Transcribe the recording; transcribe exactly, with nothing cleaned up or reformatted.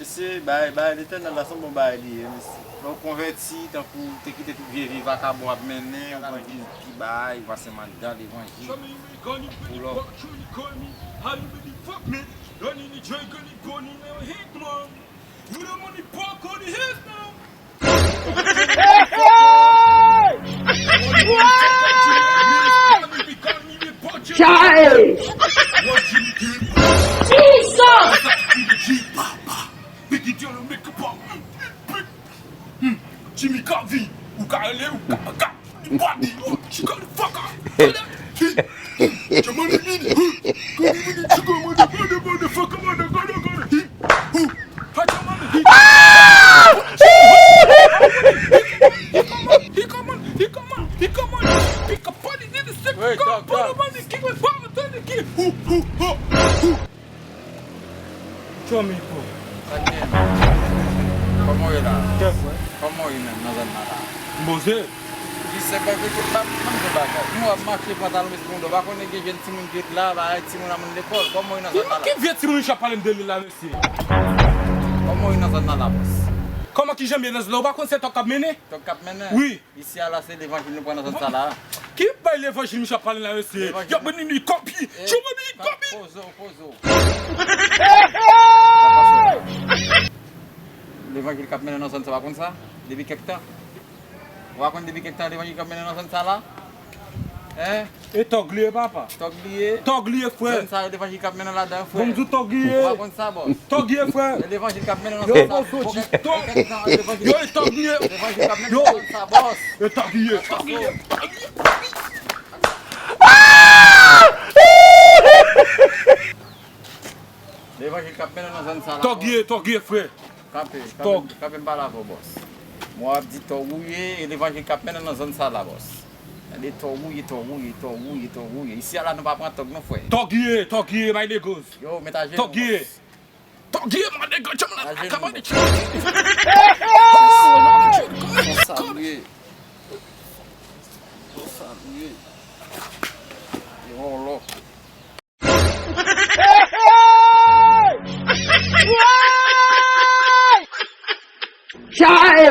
Mesye, bagay, bagay Letènèl la, se yon bon bagay li ye, mesye. Lè w konvèti, tankou w te kite tout vye vi vakabon ap mennen, ou pran vi pi bagay, ou pase anndan levanjil. Pou lò. Chai! Jesus! Jimmy Cavi, ou ka rele, ou ka, ka, body, oh, she got the fuck up. Jump on the beat, huh? Go to the chico, mother, mother, motherfucker, mother, mother, mother, huh? Huh? Hot your mother, huh? He come on, he come on, he come on, he come on. Pick up body, nigga, sick, come on, body, kick my ball, turn the key. Huh, huh, huh, huh. Tchòmiko. Sa k gen? Kòman w ye la? Kè fwè. Kòman w ye menm nan zòn nan la? M poze. Ki se pa ke tout la, m di bagay. Nou ap mache pantalon mesye moun, w pa konnen gen jèn timoun ki ret la, bagay timoun ap moun lekòl. Kòman w ye nan zòn nan la? Ki vye timoun misye ap pale m de li la, mesye? Kòman w ye nan zòn nan la, bòs? Kòman ki jan m ye nan zòn nan? Ou pa konn se tòg k ap mennen? Tòg k ap mennen? Wi. Isi a la, se levanjil nou pran nan zòn sa la. Ki bay levanjil misye ap pale la, mesye? Levanjil. Y ap vin li kòpi. Eh, yo vin li kòpi. Pozo, pozo. Levanjil k ap mennen nan zòn sa, pa konn sa? Depi kèk tan. Ou pa konn depi kèk tan levanjil k ap mennen nan zòn sa la? Hein? E tòg li ye, papa. Tòg li ye. Tòg li ye, frè. Zòn sa yo levanjil k ap mennen ladan, frè. Bon, m di w tòg li ye. Ou pa konn sa, bòs. Tòg li ye, frè. E levanjil k ap mennen nan zòn sa. Yo, bòs, yo di tòg. Yo, e tòg li ye. Levanjil k ap mennen nan zòn sa, bòs. E tòg li ye. Levanjil k ap mennen nan zòn sa la. Tòg li ye, tòg li ye, frè. Kanpe, kanpe, kanpe m pale avè w, bòs. Mwen ap di tòg ou ye, e levanjil k ap mennen nan zòn sa la, bòs. Gade tòg ou ye, tòg ou ye, tòg ou ye, tòg ou ye. Isi a la nou pa pran tòg non, frè. Tòg li ye, tòg li ye, my niggas. Yo, met ajenou, bòs. Tòg li ye. Tòg li ye, my nigga, jump la, come on. Sa salye. Sa salye. Yo, lò. Chai!